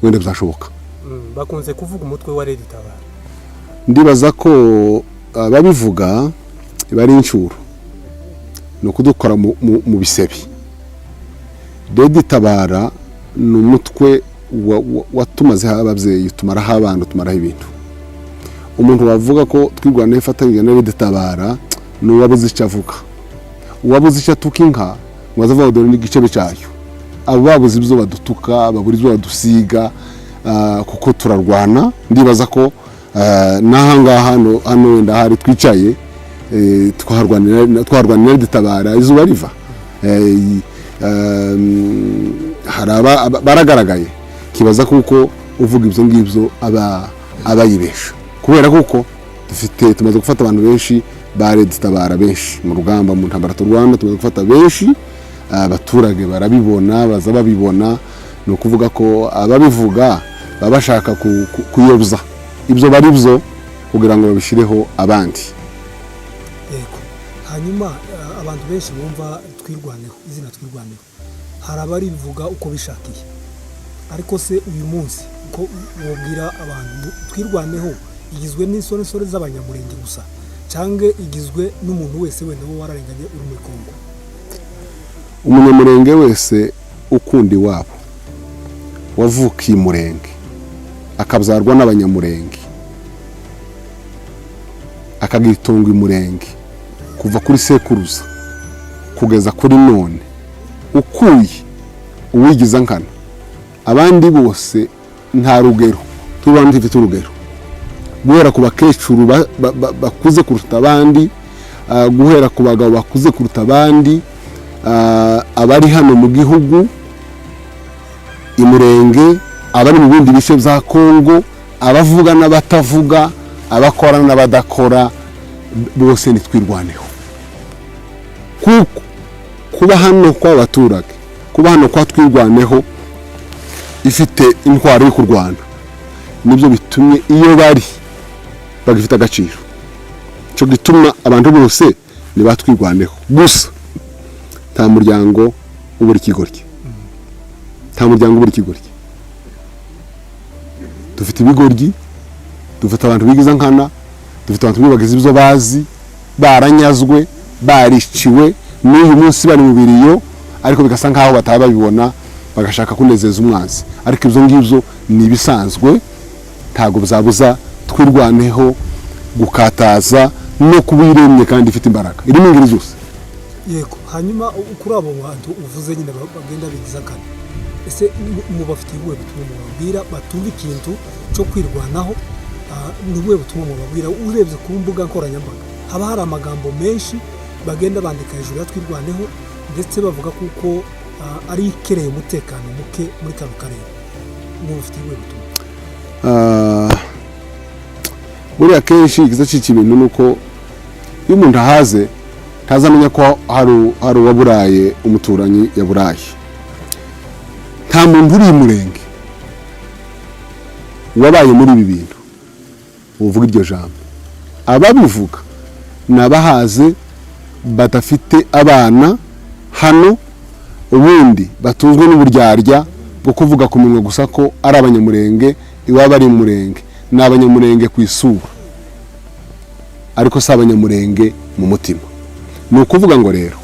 Wenda bizashoboka. Bakunze kuvuga umutwe wa RED Tabara. Ndibaza ko ababivuga bari inshuro ni ukudukora mu bisebe. RED Tabara ni umutwe watumazeho ababyeyi, tumaraho abana, tumaraho ibintu. Umuntu wavuga ko Twirwaneho ifatanyije na RED Tabara ni uwabuze icyo avuga, uwabuze icyo atuka inka ngo aze avuga dore n'igicebe cyayo. Abo babuze ibyo badutuka, babura ibyo badusiga, kuko turarwana. Ndibaza ko n'aha ngaha hano wenda hari twicaye, twaharwanira RED Tabara izuba riva. Hari baragaragaye kibaza kuko uvuga ibyo ngibyo aba yibesha, kubera kuko dufite, tumaze gufata abantu benshi ba RED Tabara, benshi mu rugamba, mu ntambara turwana tumaze gufata benshi. Abaturage barabibona, baza babibona. Ni ukuvuga ko ababivuga baba bashaka kuyobya ibyo bari byo kugira ngo babishyireho abandi. Yego. Hanyuma abantu benshi bumva Twirwaneho, izina Twirwaneho, hari abarivuga uko bishakiye. Ariko se uyu munsi uko wobwira abantu, Twirwaneho igizwe n'insoresore z'Abanyamurenge gusa, cyangwa igizwe n'umuntu wese wenda wo wararenganye uri muri Kongo? Umunyamurenge wese ukunda iwabo, wavukiye Umurenge, akabyarwa n'Abanyamurenge, akagira itungo Imurenge kuva kuri sekuruza kugeza kuri none, ukuye uwigiza nkana, abandi bose nta rugero. Tubona dufite urugero guhera ku bakecuru bakuze kuruta abandi, guhera ku bagabo bakuze kuruta abandi, abari hano mu gihugu Imurenge, abari mu bindi bice bya Kongo, abavuga n'abatavuga, abakora n'abadakora, bose nitwirwaneho. Kuko kuba hano kw'abaturage, kuba hano kwa Twirwaneho ifite intwaro yo kurwana, nibyo bitumye iyo bari bagifite agaciro. Cyo gituma abantu bose ntibatwirwaneho gusa. Nta muryango ubura ikigoryi, nta muryango ubura ikigoryi. Dufite ibigoryi, dufite abantu bigiza nkana, dufite abantu bibagiza ibyo bazi, baranyazwe, bariciwe, n'uyu munsi bari mu biriyo, ariko bigasa nkaho bataba babibona, bagashaka kunezeza umwanzi. Ariko ibyo ngibyo ni ibisanzwe, ntabwo byabuza Twirwaneho gukataza no kuba iremye kandi ifite imbaraga, irimo ingeri zose. Yego. Hanyuma kuri abo bantu uvuze nyine bagenda bigiza nkana, ese mubafitiye ubuhe butumwa mubabwira batumva ikintu cyo kwirwanaho? Ni ubuhe butumwa mubabwira? Urebye ku mbuga nkoranyambaga haba hari amagambo menshi bagenda bandika hejuru ya Twirwaneho, ndetse bavuga kuko ari ikereye umutekano muke muri kano karere. Mubafitiye ubuhe butumwa? Buriya kenshi ikiza cica ibintu ni uko iyo umuntu ahaze ntazamenya ko hari uwaburaye, umuturanyi yaburaye. Nta muntu uri Murenge wabaye muri ibi bintu uvuga iryo jambo. Ababivuga ni abahaze, badafite abana hano, ubundi batunzwe n'uburyarya bwo kuvuga ku minwa gusa ko ari Abanyamurenge. Iwabo ari Murenge, ni Abanyamurenge ku isura, ariko si Abanyamurenge mu mutima. Ni ukuvuga ngo rero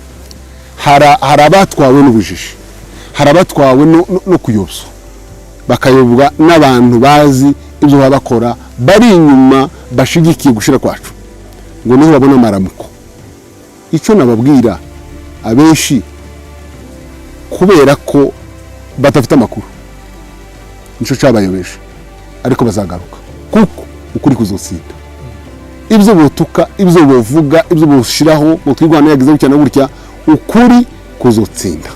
hari abatwawe n'ubujiji, hari abatwawe no kuyobya, bakayobwa n'abantu bazi ibyo baba bakora, bari inyuma bashigikiye gushira kwacu ngo niho babona amaramuko. Icyo nababwira, abenshi kubera ko badafite amakuru nicyo cyabayobeje, ariko bazagaruka kuko ukuri kuzotsinda. Ibyo botuka, ibyo bovuga, ibyo boshiraho ngo Twirwaneho yagize gutya na gutya, ukuri kuzotsinda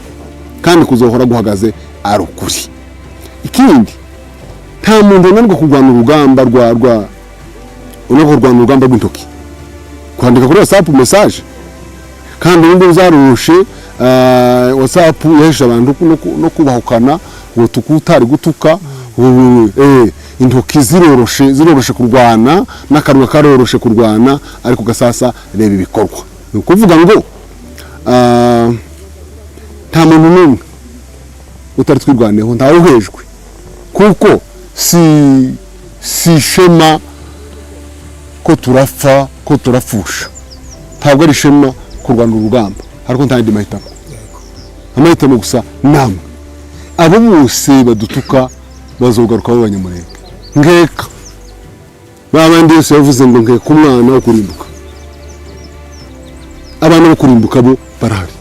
kandi kuzohora guhagaze ari ukuri. Ikindi, nta muntu unanirwa kurwana urugamba rwa unanirwa kurwana urugamba rw'intoki, kwandika kuri WhatsApp message. Kandi ubu ngubu zaroroshe, WhatsApp yahesha abantu no kubahukana ngo tukutari gutuka. Ubu, intoki ziroroshe kurwana, n'akanwa karoroshe kurwana, ariko gasasa reba ibikorwa. Ni ukuvuga ngo nta muntu n'umwe utari Twirwaneho, ntawe uhejwe, kuko Kuko si ishema ko turapfa, ko turapfusha. Ntabwo ari ishema kurwana urugamba, ariko nta yandi mahitamo. Amahitamo gusa namwe abo bose badutuka bazogaruka b'Abanyamurenge. Nkeka ba bandi yose yavuze ngo nkeka umwana wo kurimbuka. Abana bo kurimbuka bo barahari,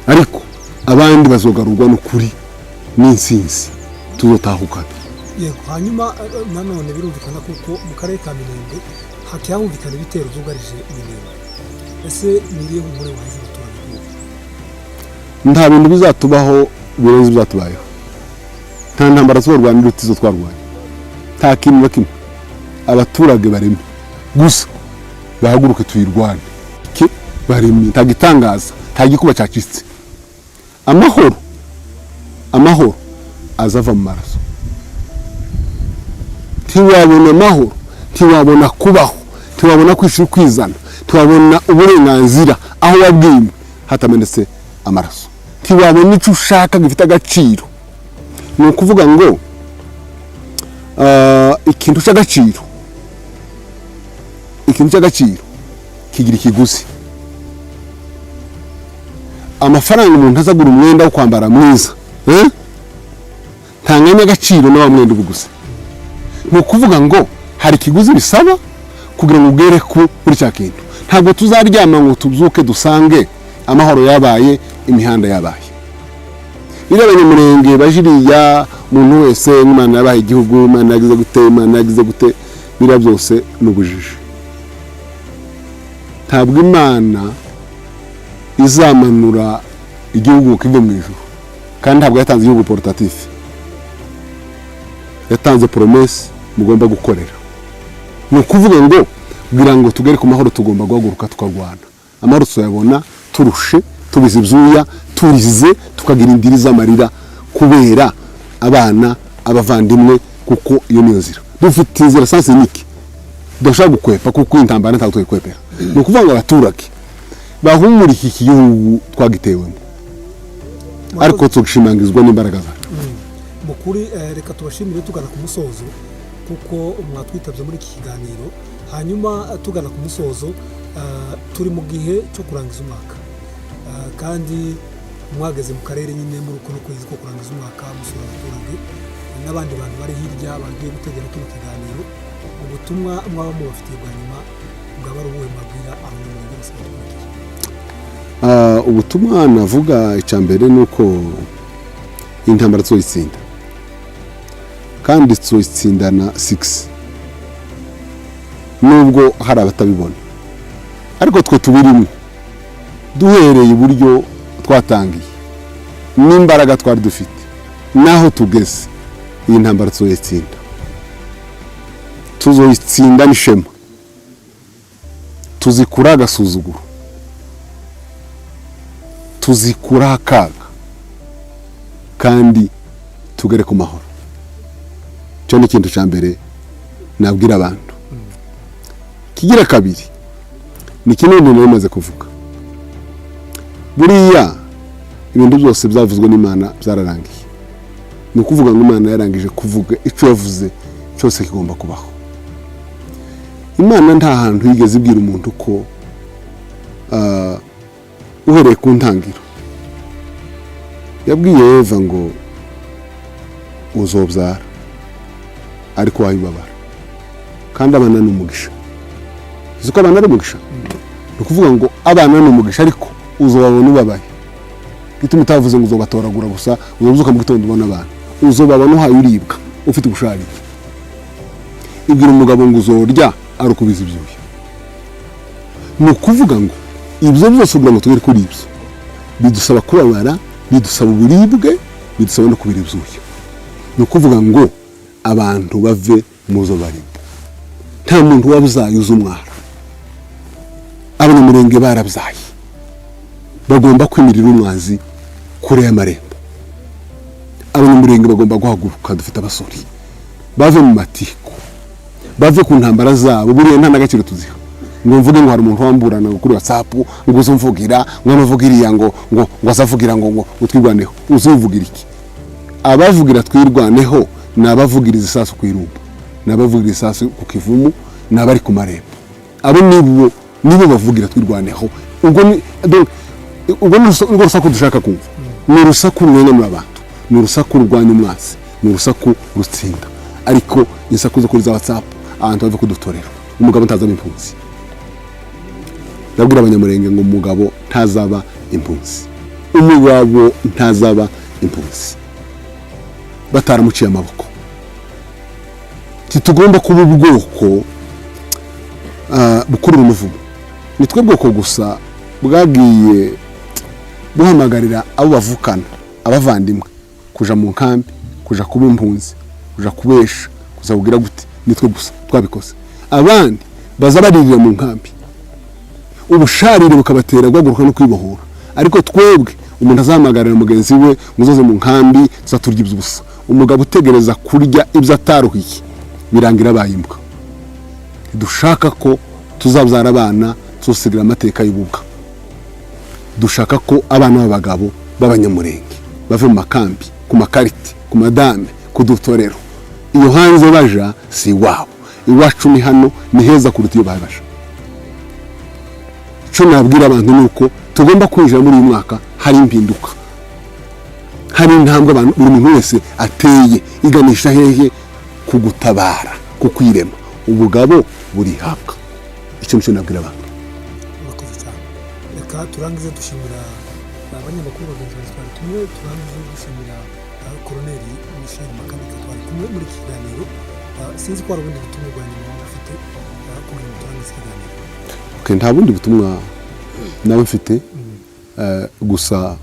ariko abandi bazogarurwa n'ukuri n'insinzi tuzotahukana. Yego, hanyuma nanone birumvikana kuko mu karere ka Minembwe hakihumvikana ibitero byugarije Minembwe. Ese ni irihe humure wahize abaturage b'ubu? Nta bintu bizatubaho birenze ibyatubayeho. Nta ntambara tuzarwana iruta izo twarwanye, nta kintu na kimwe. Abaturage bareme gusa, bahaguruke tuyirwane. Ke baremye, nta gitangaza, nta gikuba cyacitse. Amahoro, amahoro azava mu maraso. Ntiwabona amahoro, ntiwabona kubaho, ntiwabona kwishyura ukwizana, ntiwabona uburenganzira aho wabwimwe hatamenetse amaraso. Ntiwabona icyo ushaka gifite agaciro. Ni ukuvuga ngo ikintu cy'agaciro, ikintu cy'agaciro kigira ikiguzi. Amafaranga umuntu azagura umwenda wo kwambara mwiza, eh? Ntanganya agaciro na wa mwenda uba uguze. Ni ukuvuga ngo hari ikiguzi bisaba kugira ngo ugere kuri cya kintu. Ntabwo tuzaryama ngo tubyuke dusange amahoro yabaye, imihanda yabaye. Biriya Abanyamurenge bajiriya, umuntu wese, Imana yabaye igihugu, Imana yagize gute, Imana yagize gute, biriya byose ni ubujiji. Ntabwo Imana izamanura igihugu ngo kive mu ijuru, kandi ntabwo yatanze igihugu portatif. Yatanze promesse mugomba gukorera. Ni ukuvuga ngo kugira ngo tugere ku mahoro tugomba guhaguruka tukarwana. Amahoro tuyabona turushe, tubize ibyuya, turize, tukagira indiri z'amarira kubera abana, abavandimwe, kuko iyo niyo nzira dufite, inzira sens unique tudashobora gukwepa, kuko intambara ntabwo tuyikwepera. Ni ukuvuga ngo abaturage bahumurike, iki gihugu twagitewemo, ariko tugashimangizwa n'imbaraga zacu. Mu kuri reka tubashimire tugana ku musozo, kuko mwatwitabye muri iki kiganiro. Hanyuma tugana ku musozo, turi mu gihe cyo kurangiza umwaka, kandi mwageze mu karere nyine muri kuno kwezi ko kurangiza umwaka, musura abaturage n'abandi bantu bari hirya bagiye gutegera kino kiganiro. Ubutumwa mwaba mubafitiye bwa nyuma bwaba ari ubuhe, mwabwira Abanyamurenge bose badukurikiye? Ubutumwa navuga, icya mbere ni uko intambara tuzoyitsinda, kandi tuzoyitsindana succès, nubwo hari abatabibona, ariko twe tubirimo. Duhereye iburyo twatangiye n'imbaraga twari dufite n'aho tugeze, iyi ntambara tuzoyitsinda, tuzoyitsinda n'ishema, tuzikura agasuzuguro, tuzikuraho akaga, kandi tugere ku mahoro. Icyo ni ikintu cya mbere nabwira abantu. Kigira kabiri ni kimwe mu bintu bimaze kuvuga. Buriya ibintu byose byavuzwe n'Imana byararangiye. Ni ukuvuga ngo Imana yarangije kuvuga, icyo yavuze cyose kigomba kubaho. Imana nta hantu yigeze ibwira umuntu ko uhereye ku ntangiro yabwiye Eva ngo uzobyara ariko wayibabara, kandi abana ni umugisha. Uzi ko abana ari umugisha? Ni ukuvuga ngo abana ni umugisha, ariko uzobabona ubabaye. Gituma utavuze ngo uzobatoragura gusa, uzobyuka mu gitondo ubona abana, uzobabona uhaye uribwa, ufite ubusharire. Ibwira umugabo ngo uzorya ari ukubiza ibyuya. Ni ukuvuga ngo ibyo byose, kugira ngo tugere kuri ibyo, bidusaba kubabara, bidusaba uburibwe, bidusaba no kubira ibyuya. Ni ukuvuga ngo abantu bave mu zo barimo. Nta muntu wabyaye uzi umwara. Abanyamurenge barabyaye, bagomba kwimirira umwanzi kure y'amarembo. Abanyamurenge bagomba guhaguruka. Dufite abasore, bave mu matiku, bave ku ntambara zabo. Buriya nta n'agaciro tuziha ngo mvuge ngo hari umuntu wamburana ngo kuri WhatsApp ngo uzumvugira, ngo amuvuga iriya, ngo azavugira ngo twirwaneho. Uzuvugira iki? Abavugira Twirwaneho ni abavugiriza isasu ku Irumba, ni abavugiriza isasu ku Kivumu, ni abari ku marembo. Abo nibo bavugira Twirwaneho. Ubwo ni donc, ubwo ni urwo rusaku dushaka kumva, ni urusaku runenganura abantu, ni urusaku rurwanya umwansi, ni urusaku rutsinda. Ariko insaku zo kuri za WhatsApp, abantu bava kudutorera, umugabo ntazaba impunzi. Ndabwira Abanyamurenge ngo umugabo ntazaba impunzi, umugabo ntazaba impunzi bataramuciye amaboko. Ntitugomba kuba ubwoko bukurura umuvumo. Ni twe bwoko gusa bwagiye buhamagarira abo bavukana, abavandimwe, kuja mu nkambi, kuja kuba impunzi, kuja kubesha, kuza kugira gute. Nitwe gusa twabikoze. Abandi baza baririra mu nkambi, ubusharire bukabatera guhaguruka no kwibohora. Ariko twebwe umuntu azahamagarira mugenzi we muzoze mu nkambi tuzaturya iby'ubusa. Umugabo utegereza kurya ibyo ataruhiye birangira abaye imbwa. Dushaka ko tuzabyara abana tusigira amateka y'ububwa. Dushaka ko abana b'abagabo b'Abanyamurenge bave mu makambi, ku makariti, ku madame, ku dutorero. Iyo hanze baja si iwabo, iwacu ni hano, ni heza kuruta iyo babaja. Icyo nabwira abantu ni uko tugomba kwinjira muri uyu mwaka hari impinduka, hari intambwe abantu, buri muntu wese ateye iganisha hehe? Ku gutabara, ku kwirema. Ubugabo burihabwa. Icyo nicyo nabwira abantu. Murakoze cyane. Reka turangize dushimira abanyamakuru bagenzi bacu twari kumwe, turangize dushimira Koroneri Michel Makanika twari kumwe muri iki kiganiro. Sinzi ko hari ubundi butumwa bwa nyuma waba ufite kugira ngo turangize ikiganiro. Okay, nta bundi butumwa naba mfite. Gusa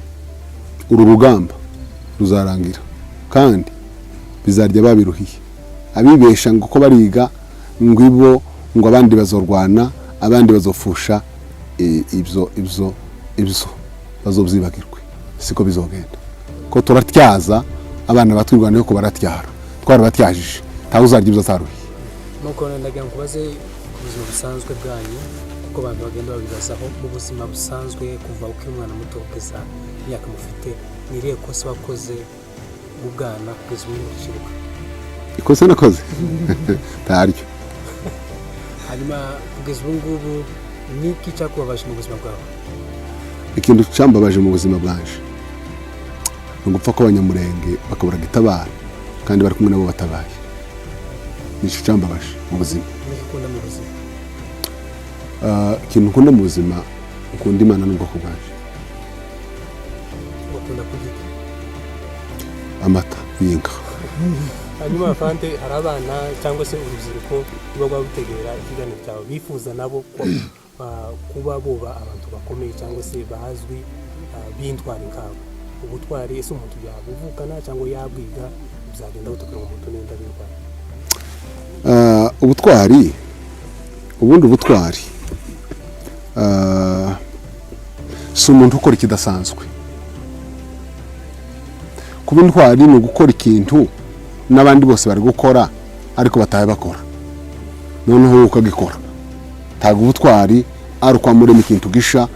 uru rugamba ruzarangira kandi bizarya babiruhiye. Abibesha ngo ko bariga ngo ibo ngo abandi bazorwana, abandi bazofusha, ibyo bazobyibagirwe, siko bizogenda. Ko turatyaza abana batwirwanaho, ko baratyara, twarabatyajije, ntawe uzarya ibyo ataruhiye. Nuko ndagira ngo nkubaze ku buzima busanzwe bwanyu, kuko abantu bagenda babibazaho. Mu buzima busanzwe, kuva ukiri umwana muto kugeza imyaka mufite, ni irihe kosa wakoze mu bwana kugeza ubu ngubu ukibuka? Ikosa nakoze ntaryo. Hanyuma kugeza ubu ngubu, ni iki cyakubabaje mu buzima bwawe? Ikintu cyambabaje mu buzima bwanje ni ugupfa kw'Abanyamurenge bakabura gitabara kandi bari kumwe nabo batabaye. Nicyo cyambabaje mu buzima. Ni iki ukunda mu buzima? Ikintu nkunda mu buzima, nkunda Imana n'ubwoko bwanje. Ukunda kurya iki? Amata y'inka. Hanyuma afande, hari abana cyangwa se urubyiruko ruba rwabitegera ikiganiro cyawe, bifuza nabo kuba buba abantu bakomeye cyangwa se bazwi, b'intwari nkabo. Ubutwari ese umuntu yabuvukana cyangwa yabwiga? Bizagenda gute kugira ngo umuntu nenda b'intwari? Ubutwari, ubundi ubutwari si umuntu ukora ikidasanzwe. Kuba intwari ni ugukora ikintu n'abandi bose bari gukora ariko bataye bakora, noneho wowe ukagikora. Ntabwo ubutwari ari ukwamurema ikintu gisha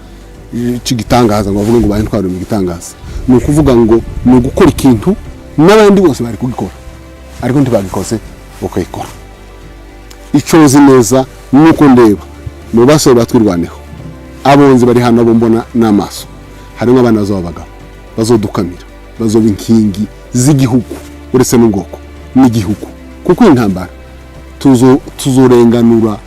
cy'igitangaza ngo bavuge ngo baye intwari mu gitangaza. Ni ukuvuga ngo ni ugukora ikintu n'abandi bose bari kugikora ariko ntibagikoze, ukayikora. Icyo nzi neza ni uko ndeba mu basore batwirwaneho, abonzi bari hano, abo mbona n'amaso, harimo abana bazaba abagabo, bazodukamira, bazoba inkingi z'igihugu, uretse n'ubwoko n'igihugu, kuko iyi ntambara tuzorenganura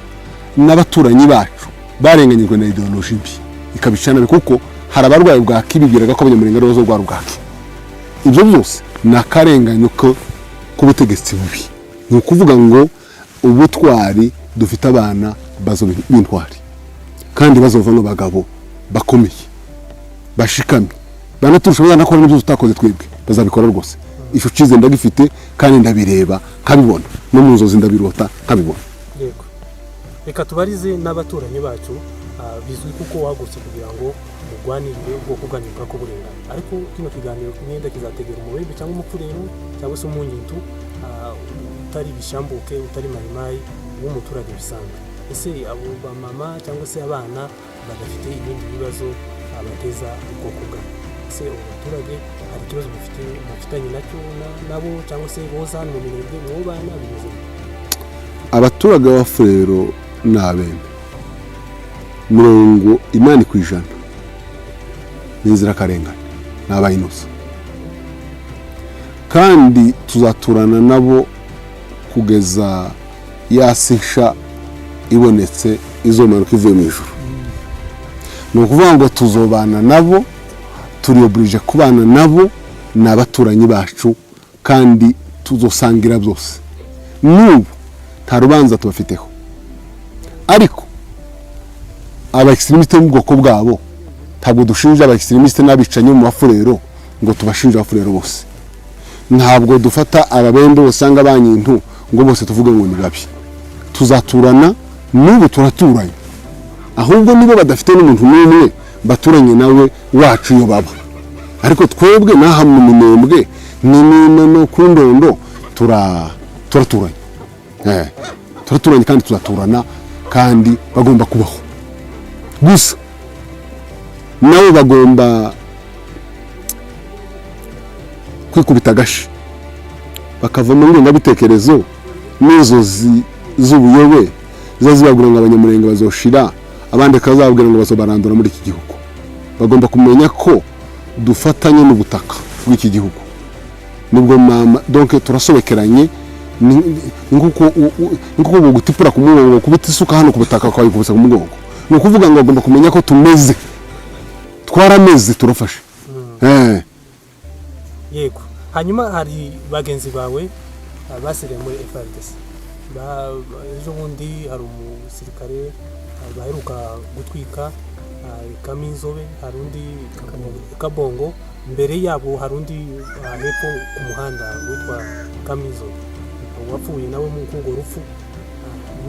n'abaturanyi bacu barenganyijwe na idéologie mbi ikabica nabi, kuko hari abarwayi bwaki bibwiraga ko Abanyamurenge aribo bazorwara bwaki. Ibyo byose ni akarenganyo k'ubutegetsi bubi. Ni ukuvuga ngo ubutwari, dufite abana bazoba b'intwari kandi bazovamo abagabo bakomeye, bashikamye, banaturusha, bazanakora n'ibyo tutakoze twebwe, bazabikora rwose. Icyo cyizere ndagifite kandi ndabireba nkabibona, no mu nzozi ndabirota nkabibona. Yego, reka tubarize n'abaturanyi bacu. Bizwi kuko wagutse kugira ngo mugwanirire ubwoko bwanyu bwako burengana, ariko kino kiganiro mwenda kizategera Umubembe cyangwa Umupfurero cyangwa se Umunyintu, utari Bishambuke, utari Mayimayi, w'umuturage bisanzwe. Ese abo bamama cyangwa se abana badafite ibindi bibazo bateza ubwoko bwabo, ese abo baturage Hari ikibazo mufite mufitanye nacyo nabo, cyangwa se boza hano mu Minembwe mwobana, bimeze bite? Abaturage b'Abafurero ni Abembe, 80% ni inzirakarengane, ni abayinosa, kandi tuzaturana nabo kugeza ya si nsha ibonetse izomanuka ivuye mu ijuru. Ni ukuvuga ngo tuzobana nabo, turi obligé kubana nabo, ni abaturanyi bacu kandi tuzosangira byose. N'ubu nta rubanza tubafiteho, ariko aba extrémistes mu bwoko bwabo, ntabwo dushinja aba extrémistes n'abicanyi mu Bafurero ngo tubashinje Abafurero bose. Ntabwo dufata Ababembe bose cyangwa Abanyintu ngo bose tuvuge ngo ni babi. Tuzaturana, n'ubu turaturanye, ahubwo nibo badafite n'umuntu n'umwe baturanye nawe wacu iyo baba. Ariko twebwe n'aha mu Minembwe ni no ku Ndondo turaturanye. Turaturanye kandi tuzaturana, kandi bagomba kubaho. Gusa nabo bagomba kwikubita agashi, bakava mu ngengabitekerezo n'inzozi z'ubuyobe ziba zibabwira ngo Abanyamurenge bazoshira, abandi bakazababwira ngo bazobarandura muri iki gihugu. Bagomba kumenya ko dufatanye n'ubutaka bw'iki gihugu, nibwo mama, donc turasobekeranye. Ni nkuko bugutipura ku mugongo, kubita isuka hano ku butaka ukayikubisa ku mugongo. Ni ukuvuga ngo bagomba kumenya ko tumeze, twarameze, turafashe. Yego, hanyuma hari bagenzi bawe basigaye muri FARDC. Ejo bundi hari umusirikare baheruka gutwika Kaminzobe, hari undi Kabongo, mbere yabo hari undi hepfo ku muhanda witwa Kaminzobe wapfuye nawe mu urwo rupfu.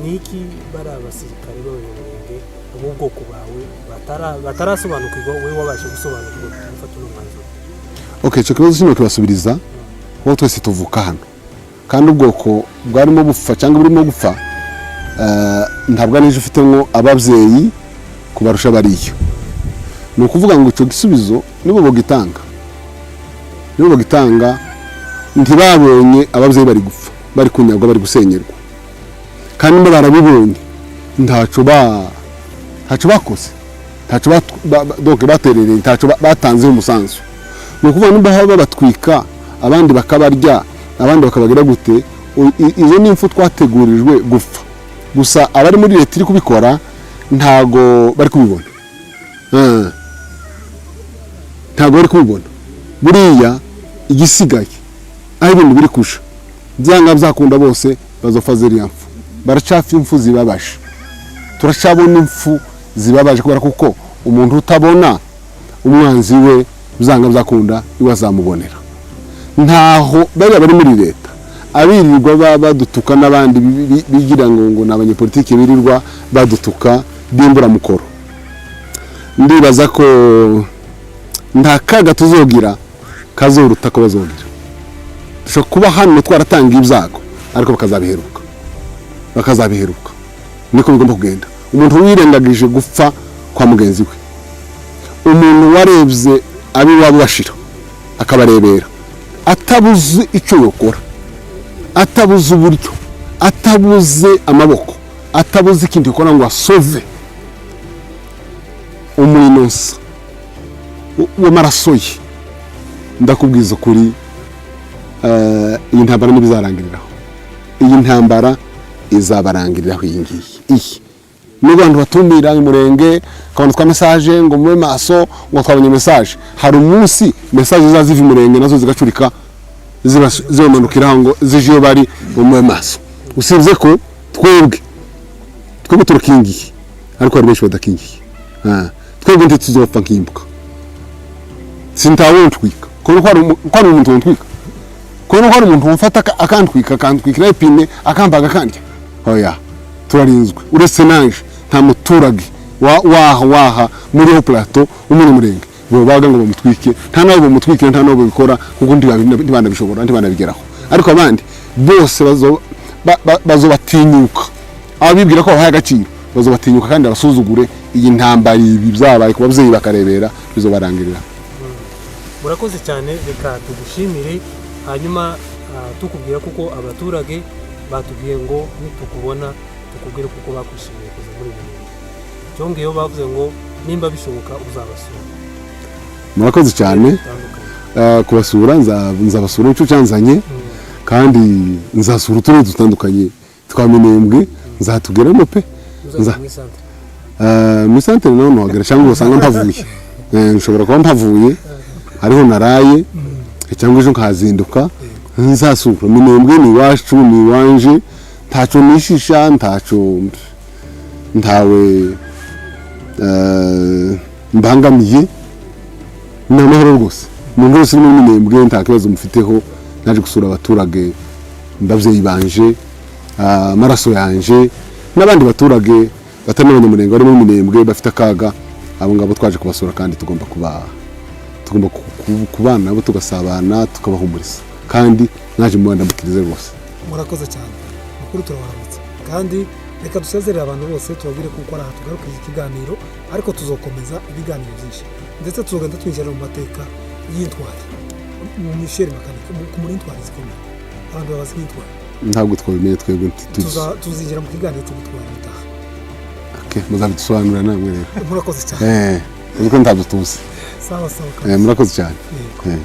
Ni iki bari abasirikare b'Abanyamurenge b'ubwoko bawe batarasobanukirwa, wowe wabasha gusobanukirwa gufata uno mwanzuro? Okay, icyo kibazo kino kibasubiriza kuko twese tuvuka hano, kandi ubwoko bwarimo bupfa cyangwa burimo gupfa, ntabwo ari ejo ufitemo ababyeyi kubarusha bariyo. Ni ukuvuga ngo icyo gisubizo nibo bagitanga, nibo bagitanga. Ntibabonye ababyeyi bari gupfa, bari kunyagwa, bari gusenyerwa, kandi niba barabibonye ntacyo bakoze, ntacyo donc baterereye, ntacyo batanzeho umusanzu. Ni ukuvuga niba baba babatwika, abandi bakabarya, abandi bakabagira gute, izo ni impfu twategurijwe gupfa. Gusa abari muri leta iri kubikora ntago bari kubibona. Ntago bari kubibona. Buriya igisigaye aho ibintu biri kuja, byanga byakunda bose bazopfa ziriya mfu. Baracafa impfu zibabaje, turacabona impfu zibabaje, kubera kuko umuntu utabona umwanzi we, byanga byakunda iwe azamubonera. Ntaho bariya bari muri leta abirirwa badutuka n'abandi bigira ngo ni abanyepolitiki birirwa badutuka b'imburamukoro. Ndibaza ko nta kaga tuzogira kazoruta ko bazogira. Dushobora kuba hano twaratanga ibyago, ariko bakazabiheruka, bakazabiheruka. Niko bigomba kugenda. Umuntu wirengagije gupfa kwa mugenzi we, umuntu warebye ab'iwabo bashira akabarebera, atabuze icyo yokora, atabuze uburyo, atabuze amaboko, atabuze ikintu yakora ngo asove umwinosa w'amaraso ye, ndakubwiza ukuri, iyi ntambara ntibizarangiriraho. Iyi ntambara izabarangiriraho iyi ngiyi. Iyi nubwo abantu batumira Umurenge, ukabona twa message ngo mube maso, ngo twabonye message, hari umunsi message ziza ziva Umurenge nazo zigacurika, zibamanukiraho ngo zije iyo bari, ngo mube maso. Usibye ko twebwe turakingiye, ariko hari benshi badakingiye. Twebwe ntituzopfa nk'imbwa. Sintawuntwika ko hari umuntu wontwika, ko hari umuntu wamfata akantwika, akantwikira ipine, akambaga, akandya. Oya, turarinzwe. Uretse nanje, nta muturage waha waha muri ho plateau w'Umunyamurenge bobaga ngo bamutwike. Nta nabo bamutwikira, nta nabo babikora, kuko ntibanabishobora, ntibanabigeraho. Ariko abandi bose bazobatinyuka, abibwira ko babahaye agaciro bazobatinyuka kandi abasuzugure. Iyi ntambara, ibi byabaye ku babyeyi bakarebera, bizobarangirira. Murakoze cyane, reka tugushimire. Hanyuma tukubwira kuko abaturage batubwiye ngo nitukubona tukubwire kuko bakwishimiye kuza muri ibi bintu. Byongeyeho bavuze ngo nimba bishoboka uzabasura. Murakoze cyane. Bitandukanye. Kubasura nzabasura, nicyo cyanzanye, kandi nzasura uturere dutandukanye twa Minembwe, nzatugeramo pe. Uzajya muri santere? Muri santere naho ntuhagera, cyangwa usanga mpavuye. Nshobora kuba mpavuye hariho naraye, cyangwa ejo nkahazinduka. Nzasura Minembwe, ni iwacu, ni iwanje, ntacyo nishisha, ntacyo ntawe mbangamiye, ni amahoro rwose. Umuntu wese uri muri Minembwe nta kibazo mufiteho. Naje gusura abaturage, ababyeyi banje, amaraso yanje, n'abandi baturage batari n'Abanyamurenge bari muri Minembwe bafite akaga. Abo ngabo twaje kubasura, kandi tugomba kubana nabo, tugasabana, tukabahumuriza, kandi naje mubandamukirize rwose. Murakoze cyane mukuru, turabaramutse. Kandi reka dusezerere abantu bose, tubabwire kuko ari aha tugarukije ikiganiro, ariko tuzokomeza ibiganiro byinshi, ndetse tuzogenda twinjira mu mateka y'intwari. Michel Makanika, muri intwari zikomeye, abantu babazi nk'intwari. Ntabwo twabimenye twebwe ntituzi. Tuzinjira mu kiganiro cy'ubutwari butaha. Okay, muzabidusobanurira namwe rero. Murakoze cyane. Uzi ko ntabyo tuzi. Sawa sawa. Murakoze cyane. Yego.